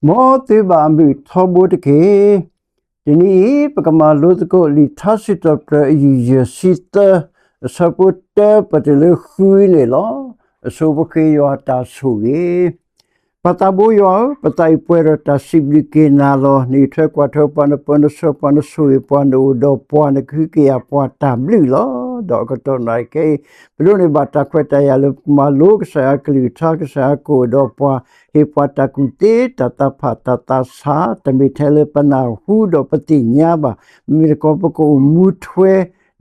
မ်သုဘၣ်အမုာ်ထီဘိတက့ၢ်. တနံၤအံၤ ပကမၤလိသကိးလံာ်ထါစံးထီၣ်ပတြၢၤအယုၢ်ယဲၢ်ဆံသၢ အဆၢဖိတၢပတုၤလၢဃုန့ၣ်လီၤ. အဆိပဃ့ယွၤအတၢ်ဆိၣ်ဂ့ၤ ပၢ်သးဘိယွၤဧၢ, ပသးအံၤပှဲၤဒီးတၢ်စံးဘျုးက့ၤနၤလီၤ. နအံးထွဲကွၢ်ထွဲပှၤ, နပၢနဆှၢပှၤ, နဆိၣ်ဂ့ၤပှၤ, နအိၣ်ဒီးပှၤ, နကဟုကယာ်ပှၤတၢ်ဘျုးလီၤ. ဒီးအကတီၢ်နၣ်ရံၣ်ခဲအံၤ ပဒိးန့ၢ်ဘၣ်တၢ်ခွဲးတၢ်ယာ်လၢပမၤလိကစၢ်ယွၤအကလုၢ်ကထါ, ကစၢ်ယွၤကအိၣ်ဒီးပှၤ, ဟ့ၣ်ပှၤတၢ်ကူၣ်သ့, တၢ်သးဖး, တၢ်သးဆး, တမ့ၢ်ထဲလၢပနၢ်ဟူဒီးပသ့ၣ်ညါဘၣ်. မ့မ့ၢ်တခီ ပကအိၣ်မူထွဲ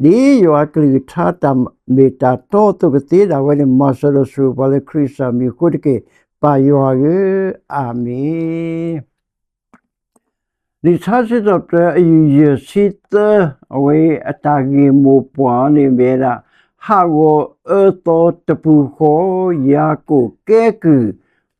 ဒ်ယွၤအကလုၢ်ကထါတၢ်မ့ၢ်တၢ်တီအသိးကသ့ ဒၣ်ဝဲန့ၣ် မၤစၢၤဒီးဆိၣ်ဂ့ၤပှၤလၢခရံာ်ကစၢ်မံၤအဃိတက့ၢ်. ပၢ်ယွၤဧၢ, အၤမ့ၣ်. လံာ်ထါစံးထီၣ်ပတြၢၤအယုၢ်ယဲၢ်ဆံသၢ, အဝဲအတၢ်ဂ့ၢ်မိၢ်ပှၢ်န့ၣ်မ့ၢ်ဝဲဒၣ် ဟးဂီၤအၢသီတပူၤဃီ, ယၤကိာ်ကဲကုၢ်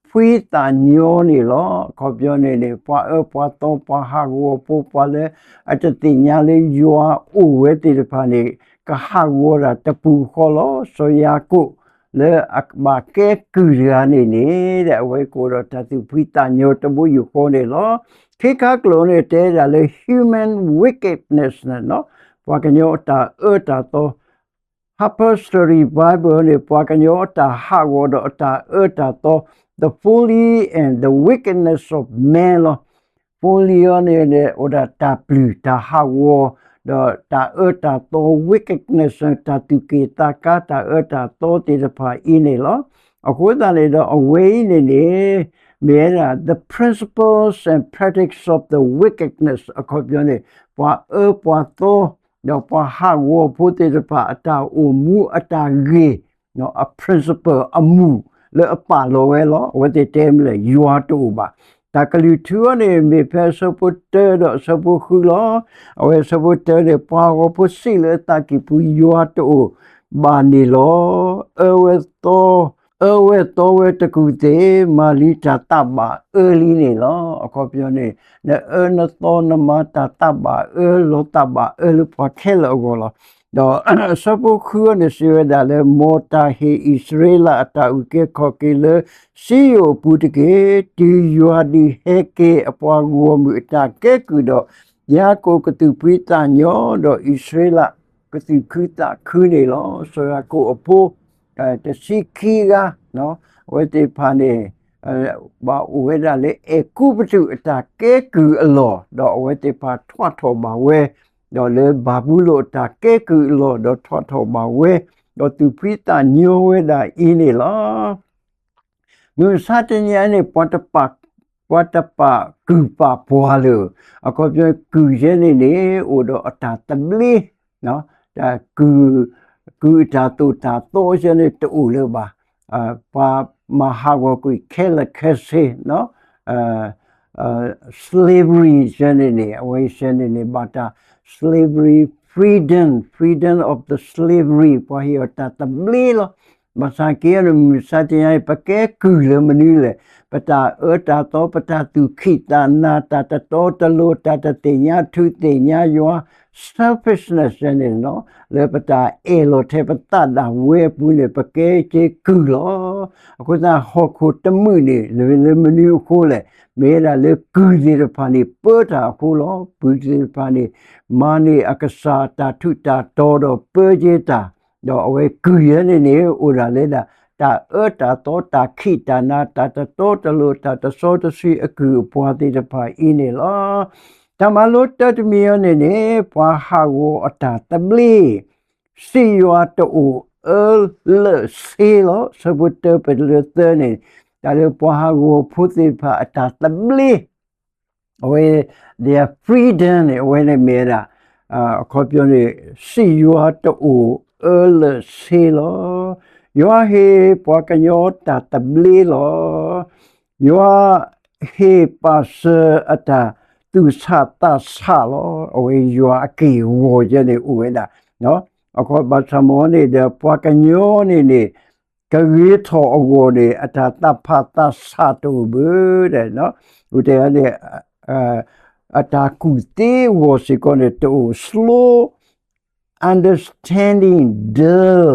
ဖှံသးညီန့ၣ်လီၤ. အခီပညီန့ၣ်န့ၣ် ပှၤအၢပှၤသီ ပှၤဟးဂီၤဖိ ပှၤလၢအတသ့ၣ်ညါလၢယွၤအိၣ်ဝဲသ့ၣ်တဖၣ်န့ၣ် ကဟးဂီၤတၢ်တပူၤဃီလီၤ. စီၤယၤကိာ်လၢအဘၣ်ကဲကုၢ်တဂၤန့ၣ်န့ၣ် အဝဲကအိၣ်ဒီးတၢ်သူၣ်ဖှံသးညီတဘိယူၢ်ဃီန့ၣ်လီၤ. ခ့ခါကျိာ်န့ၣ် တဲဒၣ်လၢ human wickedness န့ၣ်လီၤ. ပှၤကညီအတၢ်အၢတၢ်သီ Harper's Study Bible န့ၣ် ပှၤကညီအတၢ်ဟးဂီၤဒီးအတၢ်အၢတၢ်သီ the folly and the wickedness of man လီၤ. folly အီၤန့ၣ် အိၣ်ဒၣ်တၢ်ပျုၢ်တၢ်ဟးဂီၤ ဒီးတၢ်အၢတၢ်သီ wickedness န့ၣ် တၢ်သူၣ်က့ၣ်သးကါ တၢ်အၢတၢ်သီသ့ၣ်တဖၣ်အံၤန့ၣ်လီၤ. အဃိသတးန့ၣ်ဒီး အဝဲအံၤန့ၣ်န့ၣ် မ့ၢ်ဝဲဒၣ် the principles and practice of the wickedness အခီပညီန့ၣ် ပှၤအၢပှၤသီ ဒီးပှၤဟးဂီၤဖိသ့ၣ်တဖၣ် အတၢ်အိၣ်မူအတၢ်ဂ့ၢ် အ principle အမူၢ်လၢအပာ်လီၤဝဲလီၤ. အဝဲသ့ၣ်တဲမ့ၢ်လဲၣ် ယွၤတအိၣ်ဘၣ်. တၢ်ကလုၢ်ထူအီၤန့ၣ် မ့ၢ်ဖဲအဆၢဖိတၢဒီးအဆၢဖိဃုလီၤ. အဝဲအဆၢဖိတၢန့ၣ် ပှၤဟးဂီၤဖိစံးလၢအသးကံၢ်ပူၤ ယွၤတအိၣ်ဘၣ်န့ၣ်လီၤ. အၢဝဲသီ အၢဝဲသီဝဲတကူၣ်သ့ၣ် မၤလံတၢ်သးဘၣ်အၢလံန့ၣ်လီၤ. အခီပညီန့ၣ် နအၢနသီနမၤတၢ်သးဘၣ်အၢ လီၤသးဘၣ်အၢလၢပှၤခဲလၢာ်အဂီၢ်လီၤ. ဒီးအဆၢဖိဃုအီၤန့ၣ် စံးဝဲဒၣ်လၢ မ်တၢ်ဟ့ၣ်အံၣ်စရ့လးအတၢ်အုၣ်က့ၤခီၣ်က့ၤလၢ စံယိၣ်အပူၤတက့ၢ်. တုၤယွၤဒုးဟဲက့ၤအပှၤဂီၢ်မုၢ်အတၢ်ကဲကုၢ်ဒီး ယၤကိာ်ကသူၣ်ဖှံသးညီ ဒီးအံၣ်စရ့လးကသူၣ်ခုသးခုန့ၣ်လီၤ. စီၤယၤကိာ်အဖိ တဆံခံဂၤ အဝဲသ့ၣ်တဖၣ်န့ၣ် ဘၣ်အိၣ်ဝဲဒၣ်လၢအဲၤကူပတူးအတၢ်ကဲကုၢ်အလီၢ် ဒီးအဝဲသ့ၣ်တဖၣ်ထွဲထီၣ်ဘၣ်ဝဲ ဒီးလၢဘၤဘူလိၣ်အတၢ်ကဲကုၢ်အလီၢ် ဒီးထွဲထီၣ်ဘၣ်ဝဲ ဒီးသူၣ်ဖှံသးညီဝဲဒၣ်အံၤန့ၣ်လီၤ. မုၢ်မဆါတနံၤအံၤန့ၣ် ပှၤတပာ် ပှၤတပာ်ကုၢ်ပာ်ပှၤလၢၤ. အခီပညီ ကုၢ်ယဲန့ၣ်န့ၣ် အိၣ်ဒီးအတၢ်သဘျ့ တၢ်ကုၢ် ကုၢ်အတၢ်သိၣ်တၢ်သီယဲန့ၣ်တအိၣ်လၢၤဘၣ်. ပှၤမၤဟးဂီၤကွံာ်ခဲလၢာ်ခဲဆ့ slavery ယဲန့ၣ်န့ၣ် အဝဲယဲန့ၣ်န့ၣ် ဘၣ်တၢ် slavery freedom, freedom of the slavery ပှၤဟ့ၣ်အီၤတၢ်သဘျ့လီၤ. ဘၣ်ဆၣ်က့န့ၣ် မုၢ်မဆါတနံၤအံၤ ပကဲကုၢ်လၢမနုၤလဲၣ်. ပတၢ်အၢတၢ်သီ ပတၢ်သူၣ်ခံးသးနၤ တၢ်တတီတလိၤ တၢ်တသ့ၣ်ညါထူသ့ၣ်ညါယွၤ selfishness ယဲန့ၣ်လီၤ. လၢပတၢ်အဲၣ်လီၤထဲပသးဒၣ်ဝဲအပူၤန့ၣ် ပကဲက့ၤကုၢ်လီၤ. အဃိသတး ဟီၣ်ခိၣ်တမုာ်န့ၣ် လၢမနုၤအဃိလဲၣ်. မ့ၢ်ဝဲဒၣ်လၢကုၢ်သ့ၣ်တဖၣ်န့ၣ် ပၢတၢ်အဃိလီၤ. ကုၢ်သ့ၣ်တဖၣ်န့ၣ် မၤန့ၢ်အကစၢ်တၢ်ထူးတၢ်တီၤဒီးပၢက့ၤတၢ် ဒီးအဝဲကုၢ်ယဲန့ၣ်န့ၣ် အိၣ်ဒၣ်လၢဒၣ် တၢ်အၢတၢ်သီ တၢ်ခံးတၢ်နၤ တၢ်တတီတလိၤ တၢ်တစီတဆှံအကုၢ်အပှၤသ့ၣ်တဖၣ်အံၤန့ၣ်လီၤ. တၢ်မၤလိတၢ်တမံၤအံၤန့ၣ်န့ၣ် ပှၤဟးဂီၤအတၢ်သဘျ့ စံၣ်ယွၤတအိၣ်အၢလၢာ်ဆ့လီၤ. ဆၢဖိတၢပတုၤလၢသၢန့ၣ် တၢ်လၢပှၤဟးဂီၤဖိသ့ၣ်တဖၣ်အတၢ်သဘျ့ အဝဲ their freedom န့ၣ် အဝဲန့ၣ်မ့ၢ်ဝဲဒၣ် အခီပညီန့ၣ် စံၣ်ယွၤတအိၣ်အၢလၢာ်ဆ့လီၤ. ယွၤဟ့ၣ်ပှၤကညီတၢ်သဘျ့လီၤ. ယွၤဟ့ၣ်ပာ်စၢၤအတၢ်သူၣ်ဆးသးဆးလီၤ. အဝဲယွၤအက့ၢ်အဂီၤယဲန့ၣ်အိၣ်ဝဲဒၣ် အခီပညီဘၣ်ဆၣ်မ့ၢ်န့ၣ်ဒီး ပှၤကညီန့ၣ်န့ၣ် ကဂ့ၤထီၣ်အဂီၢ်န့ၣ် အတၢ်သးဖးသးဆးတအိၣ်ဘၣ်ဒီး အဝဲန့ၣ် အတၢ်ကူၣ်သ့အဂီၢ်စ့ၢ်ကီးန့ၣ် တအိၣ် slow understanding, dull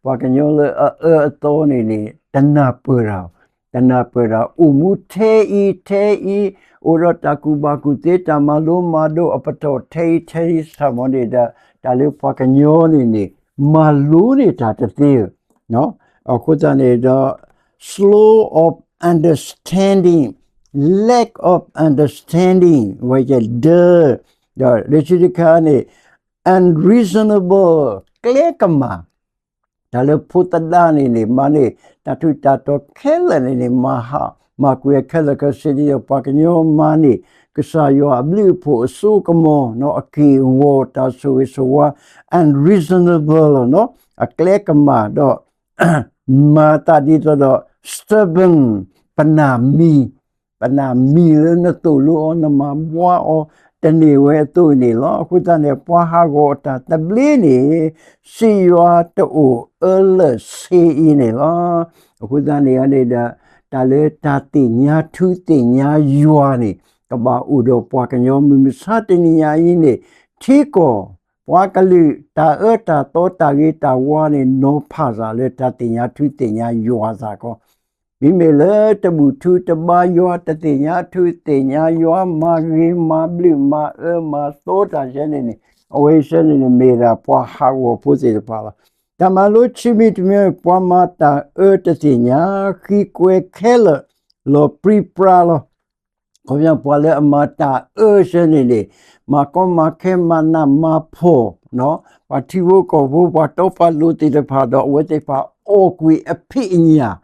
ပှၤကညီလၢအအၢအသီန့ၣ်န့ၣ် တနၢ်ပၢၢ်တၢ် တနၢ်ပၢၢ်ဒီး အိၣ်မူထဲအံၤထဲအံၤ, အိၣ်ဒီးတၢ်ကူၣ်ဘၣ်ကူၣ်သ့ တၢ်မၤလိမၤဒိးအပတီၢ်ထဲအံၤထဲအံၤ ဆၣ်မီၤန့ၣ်ဒီး တၢ်လၢပှၤကညီန့ၣ်န့ၣ် မၤလိန့ၢ်တၢ်တသ့ဧၢ, အဃိသတးန့ၣ်ဒီး slow of understanding, lack of understanding ဝဲယဲဒၢ, ဒီးလၢခံတခါန့ၣ် unreasonable ကျဲကမၣ်, တၢ်လၢဖိသဒါန့ၣ်န့ၣ် မၤန့ၢ် တၢ်ထူးတၢ်တီၤခဲလၢာ်န့ၣ်န့ၣ် မၤဟး မၤကွံာ်အခဲလၢာ်ခဲဆ့ဒီး ပှၤကညီမၤန့ၢ် ကစၢ်ယွၤအဘျုးအဖှိၣ်အစိကမီၤ အက့ၢ်အဂီၤ တၢ်ဆိၣ်ဂ့ၤဆိၣ်ဝါ unreasonable လီၤ, အကျဲကမၣ်ဒီး မၤသးဒ်သိးဒီး stubborn ပနၢ်မံၤ, ပနၢ်မံၤလၢနသိၣ်လိအီၤ နမၤဘှါအီၤ တန့ၢ်ဝဲအသိးန့ၣ်လီၤ. အဃိသတးန့ၣ် ပှၤဟးဂီၤအတၢ်သဘျ့န့ၣ် စံးယွၤတအိၣ်အၢလၢာ်ဆ့အံၤန့ၣ်လီၤ. အဃိသတးန့ၣ်န့ၣ်ဒီး တၢ်လၢတၢ်သ့ၣ်ညါထူသ့ၣ်ညါယွၤန့ၣ် ကဘၣ်အိၣ်ဒီးပှၤကညီ မုၢ်မဆါတနံၤညါအံၤန့ၣ် ထံကီၢ် ပှၤကလုာ် တၢ်အၢတၢ်သီတၢ်ဂ့ၤတၢ်ဝါန့ၣ် နီၤဖးစၢ်လၢတၢ်သ့ၣ်ညါထူသ့ၣ်ညါယွၤသးကီး, မ့မ့ၢ်လၢတဘူၣ်ထူတဘါယွၤ တသ့ၣ်ညါထူသ့ၣ်ညါယွၤ မၤဂ့ၤမၤဘျုးမၤအၢမၤသီတၢ်ဆဲန့ၣ်န့ၣ် အဝဲဆဲန့ၣ်န့ၣ် မ့ၢ်ဒၣ်ပှၤဟးဂီၤဖိသ့ၣ်တဖၣ်လီၤ. တၢ်မၤလိခံမံၤတမံၤ ပှၤမၤတၢ်အၢတသ့ၣ်ညါ ဃံကွဲခဲလၢာ် လီၤပြံပြါလီၤ. ခီပညီ ပှၤလၢအမၤတၢ်အၢဆဲန့ၣ်န့ၣ် မၤကီမၤခဲ မၤနးမၤဖှီၣ်, ပှၤထံဖိကီၢ်ဖိ ပှၤတီပှၤလိၤသ့ၣ်တဖၣ်ဒီး အဝဲသ့ၣ်တဖၣ်အီၣ်ကွံာ်အဖံးအညၣ်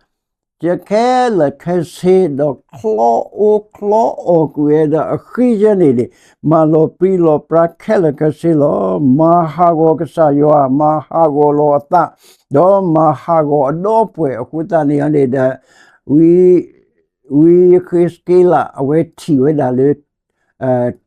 ကဲခဲလၢာ်ခဲဆ့ဒီး ချီအိၣ်ချီအီၣ်ကွံာ်ဝဲဒီး အဃံဆဲန့ၣ်န့ၣ် မၤလီၤပြံလီၤပြါခဲလၢာ်ခဲဆ့လီၤ. မၤဟးဂီၤကစၢ်ယွၤ မၤဟးဂီၤလီၤအသး ဒီးမၤဟးဂီၤအဒီပုၢ်ဝဲၢ် အဃိသတးန့ၣ်န့ၣ်ဒီး ဝံယဃ့းစက့လး အဝဲထံၣ်ဝဲဒၣ်လၢ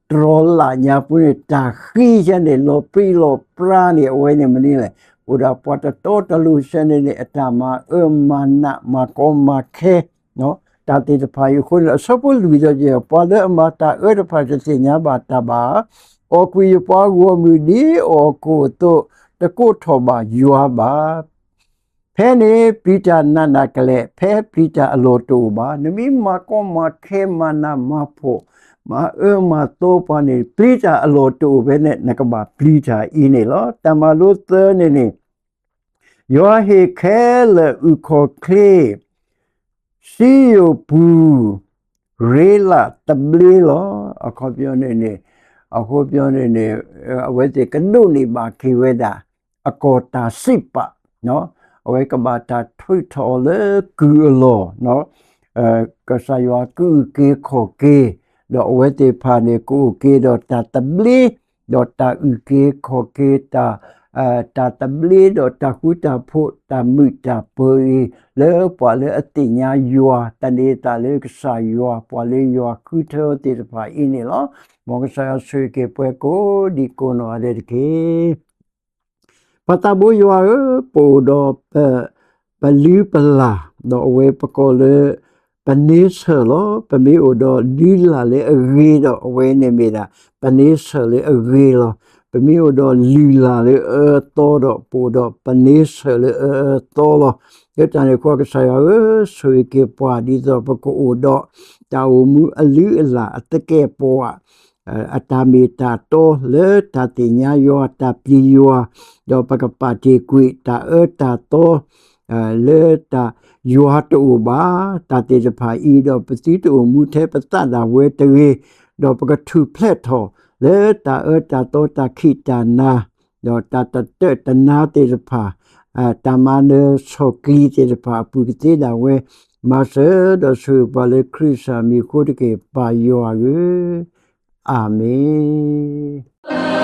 တြီၤလၢ်ညါပူၤန့ၣ် တၢ်ဃံဆဲန့ၣ် လီၤပြံလီၤပြါန့ၣ် အဝဲန့ၣ်မနုၤလဲၣ် အိၣ်ဒၣ်ပှၤတတီတလိၤဆဲန့ၣ်န့ၣ် အတၢ်မၤအၢမၤနး မၤကီမၤခဲ တၢ်သ့ၣ်တဖၣ်အံၤအဃိန့ၣ် အဆၢဖိလွံၢ်ဒီး ပှၤလၢအမၤတၢ်အၢတဖၣ်တသ့ၣ်ညါဘၣ်တၢ်ဘၣ် အီၣ်ကွံာ်ယပှၤဂီၢ်မုၢ်ဒ်အီၣ်ကိၣ်အသိး တကိးထီၣ်ဘၣ်ယွၤဘၣ်. ဖဲန့ၣ်ပျံၤတၢ်နးနးကလဲာ် ဖဲပျံၤတၢ်အလီၢ်တအိၣ်ဘၣ်. နမ့ၢ်မၤကီမၤခဲ မၤနးမၤဖှီၣ် မၤအၢမၤသီပှၤန့ၣ် ပျံၤတၢ်အလီၢ်တအိၣ်ဖဲန့ၣ် နကဘၣ်ပျံၤတၢ်အံၤန့ၣ်လီၤ. တၢ်မၤလိသၢန့ၣ်န့ၣ် ယွၤဟ့ၣ်ခဲလၢာ်အုၣ်ခီၣ်ချ့ စံယိၣ်ပူၤ ရ့လးသဘျ့လီၤ. အခီပညီန့ၣ်န့ၣ် အဃိပညီန့ၣ်န့ၣ် အဝဲသ့ၣ်ကဒိးန့ၢ်ဘၣ်က့ၤဝဲဒၣ် အကီၢ်တၢ်စံးပာ် အဝဲကဘၣ်တၢ်ထုးထီၣ်အီၤလၢကုၢ်အလီၢ် ကစၢ်ယွၤကအုၣ်က့ၤခီၣ်က့ၤ ဒီးအဝဲသ့ၣ်တဖၣ်န့ၣ် ကအိၣ်က့ၤဒီးတၢ်သဘျ့ ဒီးတၢ်အုၣ်က့ၤခီၣ်က့ၤ တၢ် တၢ်သဘျ့ဒီးတၢ်ဃူတၢ်ဖိး တၢ်မုာ်တၢ်ပၢၤအံၤ လၢပှၤလၢအသ့ၣ်ညါယွၤ သန့ၤသးလၢကစၢ်ယွၤ ပှၤလၢယွၤဃုထၢသ့ၣ်တဖၣ်အံၤန့ၣ်လီၤ. မ်ကစၢ်ယွၤဆိၣ်ဂ့ၤက့ၤပှၤကိးဒံကိးနီၢ်ဂၤဒဲးတက့ၢ်. ပၢ်သးဘိယွၤဧၢ, ပအိၣ်ဒီး ပလုၢ်ပလၢ် ဒီးအဝဲပကိးလၢ ပန့ဆၢၣ်လီၤ. ပမ့ၢ်အိၣ်ဒီးလုၢ်လၢ်လၢအဂ့ၤဒီး အဝဲန့ၣ်မ့ၢ်ဒၣ် ပန့ဆၢၣ်လၢအဂ့ၤလီၤ. ပမ့ၢ်အိၣ်ဒီးလုၢ်လၢ်လၢအအၢအသီဒီး ပအိၣ်ဒီးပန့ဆၢၣ်လၢအအၢအသီလီၤ. လၢတၢ်န့ၣ်အဃိ ကစၢ်ယွၤဧၢ, ဆိၣ်ဂ့ၤက့ၤပှၤ ဒ်သိးပကအိၣ်ဒီး တၢ်အိၣ်မူအလုၢ်အလၢ်အသကဲာ်ပဝး အတၢ်မ့ၢ်တၢ်တီလၢတၢ်သ့ၣ်ညါယွၤ တၢ်ပျံၤယွၤ, ဒီးပကပာ်တ့ၢ်ကွံာ်တၢ်အၢတၢ်သီ လၢတၢ်ယွၤတအိၣ်ဘၣ် တၢ်သ့ၣ်တဖၣ်အံၤ ဒီးပသုတအိၣ်မူထဲပသးဒၣ်ဝဲတဂ့ၤ, ဒီးပကထူၣ်ဖျဲးထီၣ်လၢတၢ်အၢတၢ်သီ တၢ်ခံးတၢ်နၤ ဒီးတၢ်တတၢၢ်တနါသ့ၣ်တဖၣ်, တၢ်မၤနၢၤဆီၣ်ကျံသ့ၣ်တဖၣ်အပူၤကသ့ဒၣ်ဝဲ, မၤစၢၤဒီးဆိၣ်ဂ့ၤပှၤလၢခရံာ်စၢ်မံၤအဃိတက့ၢ် ပၢ်ယွၤဧၢ, အၤမ့ၣ်.